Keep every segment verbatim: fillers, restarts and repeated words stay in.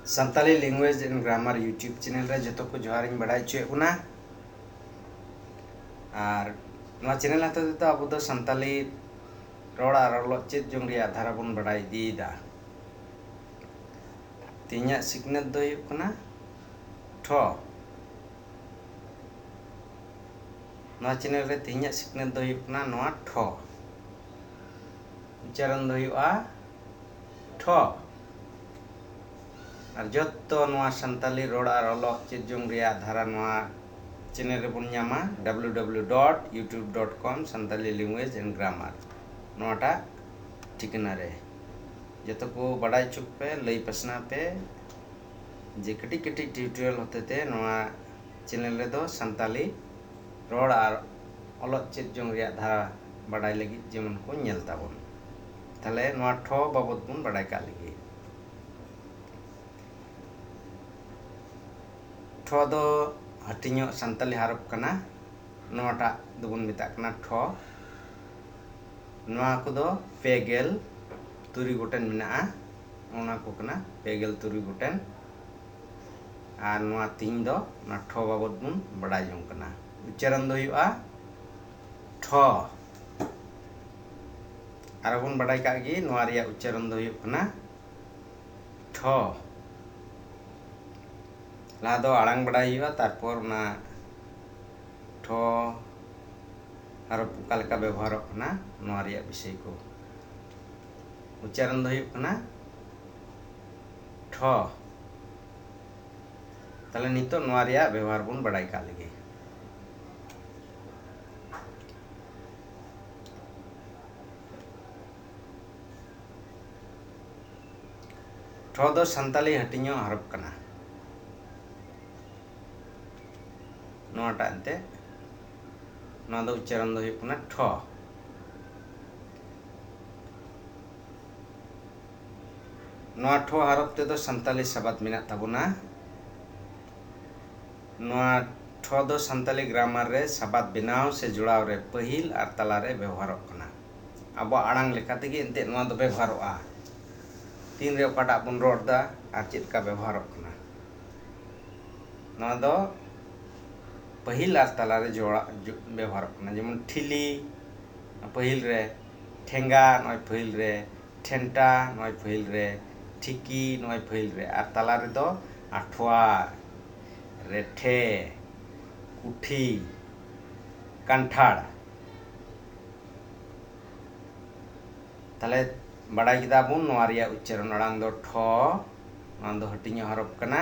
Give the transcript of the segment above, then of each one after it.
Santali Language and Grammar YouTube channel ᱨᱮ ᱡᱚᱛᱚ ᱠᱚ ᱡᱚᱦᱟᱨᱤᱧ ᱵᱟᱲᱟᱭ ᱦᱚᱪᱚᱭᱮᱫ ᱵᱚᱱᱟ᱾ ᱟᱨ ᱱᱚᱣᱟ channel ᱦᱚᱛᱮ ᱛᱮᱫᱚ ᱟᱵᱚ ᱫᱚ ᱥᱟᱱᱛᱟᱞᱤ ᱨᱚᱲ ᱟᱨ ᱚᱞᱚᱜ ᱪᱮᱫ ᱡᱚᱝ ᱨᱮᱭᱟᱜ ᱫᱷᱟᱨᱟ ᱵᱚᱱ ᱵᱟᱲᱟᱭ ᱤᱫᱤᱭᱮᱫᱟ᱾ ᱛᱮᱦᱮᱧᱟᱜ ᱥᱤᱠᱷᱱᱟᱹᱛ ᱫᱚ ᱦᱩᱭᱩᱜ ᱠᱟᱱᱟ ᱴᱷᱚ᱾ ᱱᱚᱣᱟ channel ᱨᱮ ᱛᱮᱦᱮᱧᱟᱜ ᱥᱤᱠᱷᱱᱟᱹᱛ ᱫᱚ ᱦᱩᱭᱩᱜ ᱠᱟᱱᱟ ᱱᱚᱣᱟ ᱴᱷᱚ᱾ ᱩᱪᱪᱟᱨᱚᱱ ᱫᱚ ᱦᱩᱭᱩᱜᱼᱟ ᱴᱷᱚ᱾ ᱟᱨ ᱡᱚᱛᱚ ᱱᱚᱣᱟ ᱥᱟᱱᱛᱟᱞᱤ ᱨᱚᱲ ᱟᱨ ᱚᱞᱚᱜ ᱪᱮᱫ ᱡᱚᱝ ᱨᱮᱭᱟᱜ ᱫᱷᱟᱨᱟ ᱱᱚᱣᱟ channel ᱨᱮᱵᱚᱱ ᱧᱟᱢᱟ, W W W dot YouTube dot com Santali Language and Grammar, ᱱᱚᱣᱟᱴᱟᱜ ᱴᱷᱤᱠᱟᱹᱱᱟ ᱨᱮ᱾ ᱡᱚᱛᱚ ᱠᱚ ᱵᱟᱰᱟᱭ ᱦᱚᱪᱚ ᱠᱚᱯᱮ, ᱞᱟᱹᱭ ᱯᱟᱥᱱᱟᱣ ᱯᱮ ᱡᱮ ᱠᱟᱹᱴᱤᱡ ᱠᱟᱹᱴᱤᱡ tutorial ᱦᱚᱛᱮᱛᱮ ᱱᱚᱣᱟ channel ᱨᱮᱫᱚ ᱥᱟᱱᱛᱟᱞᱤ ᱨᱚᱲ ᱟᱨ ᱚᱞᱚᱜ ᱪᱮᱫ ᱡᱚᱝ ᱨᱮᱭᱟᱜ ᱫᱷᱟᱨᱟ ᱵᱟᱰᱟᱭ ᱞᱟᱹᱜᱤᱫ ᱡᱮᱢᱚᱱ ᱠᱚ ᱧᱮᱞ ᱛᱟᱵᱚᱱ᱾ ᱛᱟᱦᱞᱮ ᱱᱚᱣᱟ ᱴᱷᱚ ᱵᱟᱵᱚᱛ ᱵᱚᱱ ᱵᱟᱰᱟᱭ ᱠᱟᱜ ᱞᱮᱜᱮ᱾ ᱴᱷᱚ ᱫᱚ ᱦᱟᱹᱴᱤᱧᱚᱜ ᱥᱟᱱᱛᱟᱞᱤ ᱦᱟᱨᱚᱯ ᱠᱟᱱᱟ᱾ ᱱᱚᱣᱟᱴᱟᱜ ᱫᱚᱵᱚᱱ ᱢᱮᱛᱟᱜ ᱠᱟᱱᱟ ᱴᱷᱚ᱾ ᱱᱚᱣᱟ ᱠᱚᱫᱚ ᱯᱮ ᱜᱮᱞ ᱛᱩᱨᱩᱭ ᱜᱚᱴᱮᱱ ᱢᱮᱱᱟᱜᱼᱟ᱾ ᱚᱱᱟ ᱠᱚ ᱠᱟᱱᱟ ᱯᱮ ᱜᱮᱞ ᱛᱩᱨᱩᱭ ᱜᱚᱴᱮᱱ᱾ ᱟᱨ ᱱᱚᱣᱟ ᱛᱮᱦᱮᱧ ᱫᱚ ᱚᱱᱟ ᱴᱷᱚ ᱵᱟᱵᱚᱛ ᱵᱚᱱ ᱵᱟᱰᱟᱭ ᱡᱚᱝ ᱠᱟᱱᱟ᱾ ᱩᱪᱪᱟᱨᱚᱱ ᱫᱚ ᱦᱩᱭᱩᱜᱼᱟ ᱴᱷᱚ᱾ ᱟᱨᱚ ᱵᱚᱱ ᱵᱟᱰᱟᱭ ᱠᱟᱜ ᱜᱮ, ᱱᱚᱣᱟ ᱨᱮᱭᱟᱜ ᱩᱪᱪᱟᱨᱚᱱ ᱫᱚ ᱦᱩᱭᱩᱜ ᱠᱟᱱᱟ ᱴᱷᱚ᱾ ᱞᱟᱦᱟ ᱫᱚ ᱟᱲᱟᱝ ᱵᱟᱰᱟᱭ ᱦᱩᱭᱩᱜᱼᱟ, ᱛᱟᱨᱯᱚᱨ ᱚᱱᱟ ᱴᱷᱚ ᱟᱨᱚ ᱚᱠᱟ ᱞᱮᱠᱟ ᱵᱮᱵᱚᱦᱟᱨᱚᱜ ᱠᱟᱱᱟ, ᱱᱚᱣᱟ ᱨᱮᱭᱟᱜ ᱵᱤᱥᱚᱭ ᱠᱚ᱾ ᱩᱪᱪᱟᱨᱚᱱ ᱫᱚ ᱦᱩᱭᱩᱜ ᱠᱟᱱᱟ ᱴᱷᱚ᱾ ᱛᱟᱦᱞᱮ ᱱᱤᱛᱚᱜ ᱱᱚᱣᱟ ᱨᱮᱭᱟᱜ ᱵᱮᱵᱚᱦᱟᱨ ᱵᱚᱱ ᱵᱟᱰᱟᱭ ᱠᱟᱜ ᱞᱮᱜᱮ᱾ ᱴᱷᱚ ᱫᱚ ᱥᱟᱱᱛᱟᱞᱤ ᱦᱟᱹᱴᱤᱧᱚᱜ ᱦᱟᱨᱚᱯ ᱠᱟᱱᱟ᱾ ᱱᱚᱣᱟᱴᱟᱜ ᱮᱱᱛᱮ, ᱱᱚᱣᱟ ᱫᱚ ᱩᱪᱪᱟᱨᱚᱱ ᱫᱚ ᱦᱩᱭᱩᱜ ᱠᱟᱱᱟ ᱴᱷᱚ᱾ ᱱᱚᱣᱟ ᱴᱷᱚ ᱦᱟᱨᱚᱯ ᱛᱮᱫᱚ ᱥᱟᱱᱛᱟᱞᱤ ᱥᱟᱵᱟᱫ ᱢᱮᱱᱟᱜ ᱛᱟᱵᱚᱱᱟ᱾ ᱱᱚᱣᱟ ᱴᱷᱚ ᱫᱚ ᱥᱟᱱᱛᱟᱞᱤ grammar ᱨᱮ ᱥᱟᱵᱟᱫ ᱵᱮᱱᱟᱣ ᱥᱮ ᱡᱚᱲᱟᱣ ᱨᱮ ᱯᱟᱹᱦᱤᱞ ᱟᱨ ᱛᱟᱞᱟᱨᱮ ᱵᱮᱣᱦᱟᱨᱚᱜ ᱠᱟᱱᱟ᱾ ᱟᱵᱚᱣᱟᱜ ᱟᱲᱟᱝ ᱞᱮᱠᱟ ᱛᱮᱜᱮ ᱮᱱᱛᱮᱫ ᱱᱚᱣᱟ ᱫᱚ ᱵᱮᱣᱦᱟᱨᱚᱜᱼᱟ᱾ ᱛᱤᱱᱨᱮ ᱚᱠᱟᱴᱟᱜ ᱵᱚᱱ ᱨᱚᱲ ᱮᱫᱟ ᱟᱨ ᱪᱮᱫ ᱞᱮᱠᱟ ᱵᱮᱵᱚᱦᱟᱨᱚᱜ ᱠᱟᱱᱟ᱾ ᱱᱚᱣᱟ ᱫᱚ ᱯᱟᱹᱦᱤᱞ ᱟᱨ ᱛᱟᱞᱟᱨᱮ ᱡᱚᱲᱟ ᱡᱚ- ᱵᱮᱵᱚᱦᱟᱨᱚᱜ ᱠᱟᱱᱟ᱾ ᱡᱮᱢᱚᱱ ᱴᱷᱤᱞᱤ, ᱯᱟᱹᱦᱤᱞ ᱨᱮ᱾ ᱴᱷᱮᱸᱜᱟ, ᱱᱚᱜᱼᱚᱭ ᱯᱟᱹᱦᱤᱞ ᱨᱮ᱾ ᱴᱷᱮᱱᱴᱟ, ᱱᱚᱜᱼᱚᱭ ᱯᱟᱹᱦᱤᱞ ᱨᱮ᱾ ᱴᱷᱤᱠᱤ, ᱱᱚᱜᱼᱚᱭ ᱯᱟᱹᱦᱤᱞ ᱨᱮ᱾ ᱟᱨ ᱛᱟᱞᱟ ᱨᱮᱫᱚ ᱟᱴᱷᱣᱟᱨ, ᱨᱮᱴᱷᱮ, ᱠᱩᱴᱷᱤ, ᱠᱟᱱᱴᱷᱟᱲ᱾ ᱛᱟᱦᱞᱮ ᱵᱟᱲᱟᱭ ᱠᱮᱫᱟ ᱵᱚᱱ ᱱᱚᱣᱟ ᱨᱮᱭᱟᱜ ᱩᱪᱪᱟᱨᱚᱱ ᱟᱲᱟᱝ ᱫᱚ ᱴᱷᱚ᱾ ᱱᱚᱣᱟ ᱫᱚ ᱦᱟᱹᱴᱤᱧᱚᱜ ᱦᱚᱨᱚᱯ ᱠᱟᱱᱟ᱾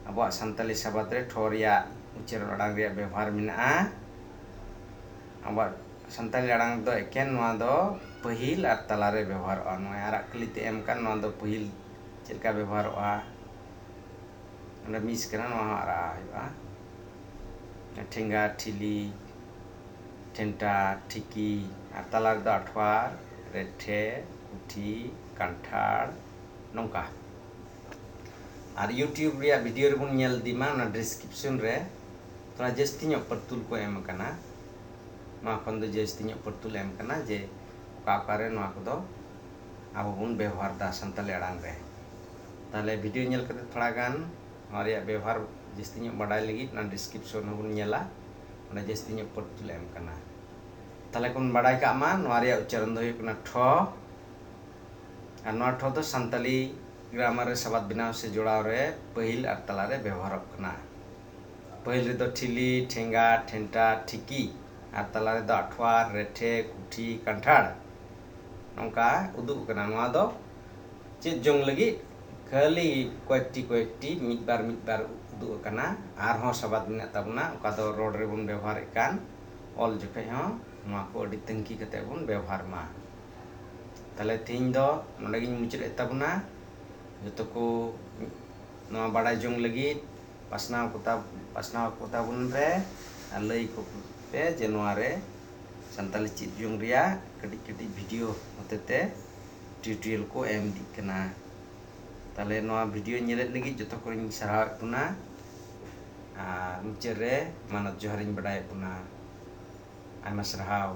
ᱟᱵᱚᱣᱟᱜ ᱥᱟᱱᱛᱟᱞᱤ ᱥᱟᱵᱟᱫ ᱨᱮ ᱴᱷᱚ ᱨᱮᱭᱟᱜ ᱩᱪᱪᱟᱨᱚᱱ ᱟᱲᱟᱝ ᱨᱮᱭᱟᱜ ᱵᱮᱵᱚᱦᱟᱨ ᱢᱮᱱᱟᱜᱼᱟ᱾ ᱟᱵᱚᱣᱟᱜ ᱥᱟᱱᱛᱟᱞᱤ ᱟᱲᱟᱝ ᱫᱚ ᱮᱠᱮᱱ ᱱᱚᱣᱟ ᱫᱚ ᱯᱟᱹᱦᱤᱞ ᱟᱨ ᱛᱟᱞᱟᱨᱮ ᱵᱮᱵᱚᱦᱟᱨᱚᱜᱼᱟ᱾ ᱱᱚᱣᱟ ᱟᱨᱟᱜ ᱠᱟᱹᱞᱤ ᱛᱮ ᱮᱢ ᱠᱟᱱ ᱱᱚᱣᱟ ᱫᱚ ᱯᱟᱹᱦᱤᱞ ᱪᱮᱫ ᱞᱮᱠᱟ ᱵᱮᱵᱚᱦᱟᱨᱚᱜᱼᱟ? ᱚᱸᱰᱮ ᱢᱤᱥ ᱠᱟᱱᱟ, ᱱᱚᱣᱟ ᱦᱚᱸ ᱟᱨᱟᱜ ᱦᱩᱭᱩᱜᱼᱟ᱾ ᱴᱷᱮᱸᱜᱟ, ᱴᱷᱤᱞᱤ, ᱴᱷᱮᱱᱴᱟ, ᱴᱷᱤᱠᱤ, ᱟᱨ ᱛᱟᱞᱟ ᱨᱮᱫᱚ ᱟᱴᱷᱣᱟᱨ, ᱨᱮᱴᱷᱮ, ᱠᱩᱴᱷᱤ, ᱠᱟᱱᱴᱷᱟᱲ, ᱱᱚᱝᱠᱟ᱾ ᱟᱨ YouTube ᱨᱮᱭᱟᱜ ᱵᱷᱤᱰᱤᱭᱳ ᱨᱮᱵᱚᱱ ᱧᱮᱞ ᱤᱫᱤ ᱢᱟ, ᱚᱱᱟ ᱰᱤᱥᱠᱨᱤᱯᱥᱚᱱ ᱨᱮ ᱛᱷᱚᱲᱟ ᱡᱟᱹᱥᱛᱤ ᱧᱚᱜ ᱯᱟᱹᱨᱛᱩᱞ ᱠᱚ ᱮᱢ ᱟᱠᱟᱱᱟ᱾ ᱱᱚᱣᱟ ᱠᱷᱚᱱ ᱫᱚ ᱡᱟᱹᱥᱛᱤ ᱧᱚᱜ ᱯᱟᱹᱨᱛᱩᱞ ᱮᱢ ᱟᱠᱟᱱᱟ ᱡᱮ ᱚᱠᱟ ᱚᱠᱟᱨᱮ ᱱᱚᱣᱟ ᱠᱚᱫᱚ ᱟᱵᱚ ᱵᱚᱱ ᱵᱮᱣᱦᱟᱨ ᱮᱫᱟ ᱥᱟᱱᱛᱟᱞᱤ ᱟᱲᱟᱝ ᱨᱮ᱾ ᱛᱟᱦᱚᱞᱮ ᱵᱷᱤᱰᱤᱭᱳ ᱧᱮᱞ ᱠᱟᱛᱮ ᱛᱷᱚᱲᱟ ᱜᱟᱱ ᱱᱚᱣᱟ ᱨᱮᱭᱟᱜ ᱵᱮᱣᱦᱟᱨ ᱡᱟᱹᱥᱛᱤ ᱧᱚᱜ ᱵᱟᱰᱟᱭ ᱞᱟᱹᱜᱤᱫ ᱚᱱᱟ ᱰᱤᱥᱠᱨᱤᱯᱥᱚᱱ ᱦᱚᱸᱵᱚᱱ ᱧᱮᱞᱟ, ᱚᱸᱰᱮ ᱡᱟᱹᱥᱛᱤ ᱧᱚᱜ ᱯᱟᱹᱨᱛᱩᱞ ᱮᱢ ᱟᱠᱟᱱᱟ᱾ ᱛᱟᱦᱚᱞᱮ ᱠᱚ ᱵᱚᱱ ᱵᱟᱰᱟᱭ ᱠᱟᱜ ᱢᱟ, ᱱᱚᱣᱟ ᱨᱮᱭᱟᱜ ᱩᱪᱪᱟᱨᱚᱱ ᱫᱚ ᱦᱩᱭᱩᱜ ᱠᱟᱱᱟ ᱴᱷᱚ᱾ ᱟᱨ ᱱᱚᱣᱟ ᱴᱷᱚ ᱫᱚ ᱥᱟᱱᱛᱟᱞᱤ ᱜᱨᱟᱢᱟᱨ ᱨᱮ ᱥᱟᱵᱟᱫ ᱵᱮᱱᱟᱣ ᱥᱮ ᱡᱚᱲᱟᱣ ᱨᱮ ᱯᱟᱹᱦᱤᱞ ᱟᱨ ᱛᱟᱞᱟᱨᱮ ᱵᱮᱣᱦᱟᱨᱚᱜ ᱠᱟᱱᱟ᱾ ᱯᱟᱹᱦᱤᱞ ᱨᱮᱫᱚ ᱴᱷᱤᱞᱤ, ᱴᱷᱮᱸᱜᱟ, ᱴᱷᱮᱱᱴᱟ, ᱴᱷᱤᱠᱤ ᱟᱨ ᱛᱟᱞᱟ ᱨᱮᱫᱚ ᱟᱴᱷᱣᱟᱨ, ᱨᱮᱴᱷᱮ, ᱠᱩᱴᱷᱤ, ᱠᱟᱱᱴᱷᱟᱲ ᱱᱚᱝᱠᱟ ᱩᱫᱩᱜ ᱟᱠᱟᱱᱟ᱾ ᱱᱚᱣᱟ ᱫᱚ ᱪᱮᱫ ᱡᱚᱝ ᱞᱟᱹᱜᱤᱫ ᱠᱷᱟᱹᱞᱤ ᱠᱚᱭᱮᱠᱴᱤ ᱠᱚᱭᱮᱠᱴᱤ ᱢᱤᱫ ᱵᱟᱨ ᱢᱤᱫ ᱵᱟᱨ ᱩᱫᱩᱜ ᱟᱠᱟᱱᱟ᱾ ᱟᱨᱦᱚᱸ ᱥᱟᱵᱟᱫ ᱢᱮᱱᱟᱜ ᱛᱟᱵᱚᱱᱟ, ᱚᱠᱟ ᱫᱚ ᱨᱚᱲ ᱨᱮᱵᱚᱱ ᱵᱮᱣᱦᱟᱨᱮᱫ ᱠᱟᱱ, ᱚᱞ ᱡᱚᱠᱷᱮᱡ ᱦᱚᱸ ᱱᱚᱣᱟ ᱠᱚ ᱟᱹᱰᱤ ᱛᱟᱹᱝᱠᱤ ᱠᱟᱛᱮ ᱵᱚᱱ ᱵᱮᱣᱦᱟᱨ ᱢᱟ᱾ ᱛᱟᱦᱞᱮ ᱛᱮᱦᱮᱧ ᱫᱚ ᱱᱚᱰᱮ ᱜᱤᱧ ᱢᱩᱪᱟᱹᱫ ᱮᱫ ᱛᱟᱵᱚᱱᱟ᱾ ᱡᱚᱛᱚ ᱠᱚ ᱱᱚᱣᱟ ᱵᱟᱲᱟᱭ ᱡᱚᱝ ᱞᱟᱹᱜᱤᱫ ᱯᱟᱥᱱᱟᱣ ᱠᱚᱛᱟ ᱯᱟᱥᱱᱟᱣ ᱠᱚᱛᱟ ᱵᱚᱱ ᱯᱮ ᱟᱨ ᱞᱟᱹᱭ ᱠᱚ ᱯᱮ ᱡᱮ ᱱᱚᱣᱟ ᱨᱮ ᱥᱟᱱᱛᱟᱞᱤ ᱪᱮᱫ ᱡᱚᱝ ᱨᱮᱭᱟᱜ ᱠᱟᱹᱴᱤᱡ ᱠᱟᱹᱴᱤᱡ ᱵᱷᱤᱰᱤᱭᱳ ᱦᱚᱛᱮᱛᱮ ᱴᱤᱭᱩᱴᱳᱨᱤᱭᱟᱞ ᱠᱚ ᱮᱢ ᱤᱫᱤᱜ ᱠᱟᱱᱟ᱾ ᱛᱟᱦᱞᱮ ᱱᱚᱣᱟ ᱵᱷᱤᱰᱤᱭᱳ ᱧᱮᱞᱮᱫ ᱞᱟᱹᱜᱤᱫ ᱡᱚᱛᱚ ᱠᱚᱧ ᱥᱟᱨᱦᱟᱣᱮᱫ ᱵᱚᱱᱟ ᱟᱨ ᱢᱩᱪᱟᱹᱫ ᱨᱮ ᱢᱟᱱᱚᱛ ᱡᱚᱦᱟᱨᱤᱧ ᱵᱟᱰᱟᱭᱮᱫ ᱵᱚᱱᱟ᱾ ᱟᱭᱢᱟ ᱥᱟᱨᱦᱟᱣ᱾